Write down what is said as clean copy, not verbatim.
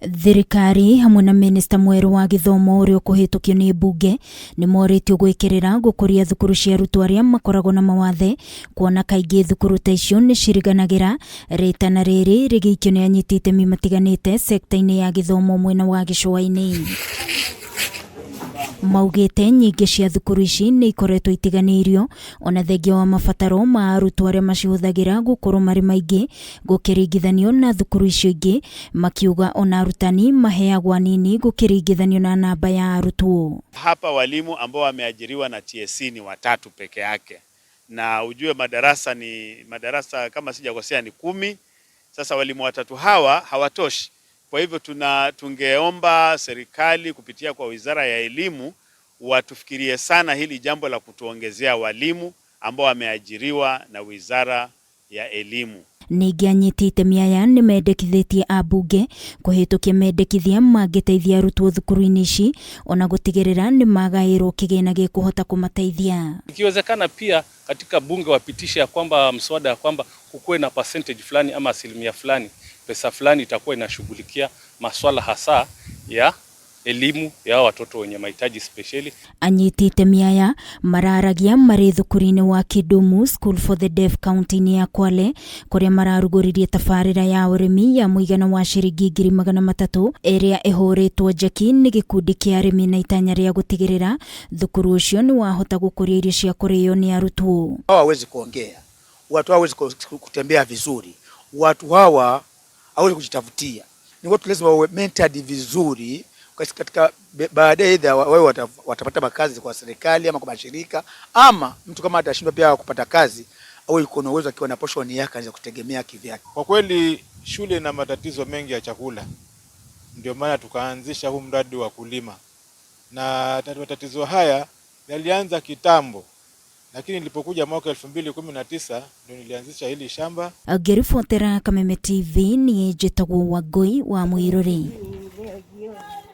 Thirikari hamwe na minista mwerũ wa gĩthomo ũrĩa ũkũhĩtũkio nĩ mbunge nĩ morĩtio gwĩkĩrĩra gũkũria thukuru cia arutwo arĩa makoragwo na mawathe, kuona kaingĩ thukuru ta icio nĩ ciriganagĩra. Rĩtana rĩrĩ rĩgĩikio nĩ anyiti itemi matiganĩte sekta-inĩ ya gĩthomo mwena wa gĩcũa-inĩ. Maugĩte nyingĩ cia thukuru ici nĩ ikoretwo itiganĩirio ona thengia wa mabataro ma arutwo arĩa macihũthagĩra gũkorwo marĩ maingĩ gũkĩringithanio na thukuru icio ingĩ, makiuga ona arutani maheagwo anini gũkĩringithanio na namba ya arutwo. Hapa walimu ambao wameajiriwa na TSC ni watatu peke yake, na ujue madarasa ni madarasa kama sijakosea ni 10. Sasa walimu watatu hawa hawatoshi. Kwa hivyo tungeomba serikali kupitia kwa Wizara ya Elimu watufikirie sana hili jambo la kutuongezea walimu ambao wameajiriwa na Wizara ya Elimu. Ningĩ anyiti itemi aya nĩ mendekithĩtie ambunge kũhĩtũkia mendekithia mangĩteithia arutwo thukuru-inĩ ici ona gũtigĩrĩra nĩ magaĩrwo kĩgĩna gĩkũhota kũmateithia. Ikiwezekana pia katika bunge wapitishe ya kwamba mswada ya kwamba kukuwe na percentage fulani ama asilimia fulani, pesa fulani itakuwa inashughulikia maswala hasa ya elimu ya watoto wenye mahitaji spesheli. Anyiti itemi aya mararagia marĩ thukuru-inĩ wa Kidumu School for the Deaf kaunti-inĩ ya Kwale, kũrĩa mararugũririe tabarĩra ya ũrĩmi ya mũigana wa ciringi 300,000 ĩrĩa ĩhũrĩtwo njeki nĩ gĩkundi kĩa arĩmi na itanya rĩa gũtigĩrĩra thukuru ũcio nĩ wahota gũkũria irio cia kũrĩo nĩ arutwo. Hawa hawezi kuongea, watu hawa hawezi kutembea vizuri, watu hawa hawezi kujitafutia. Ni watu lazima wawe mentored vizuri katika baadaye, either wao watapata makazi kwa serikali ama kwa mashirika, ama mtu kama atashindwa pia kupata kazi au yuko na uwezo akiwa na portion yake anaweza kutegemea kivyake. Kwa kweli shule ina matatizo mengi ya chakula, ndio maana tukaanzisha huu mradi wa kulima, na matatizo haya yalianza kitambo, lakini nilipokuja mwaka 2019 ndio nilianzisha hili shamba. Ngĩribotera Kameme TV, niĩ njĩtagwo Wangũi wa Mũirũrĩ.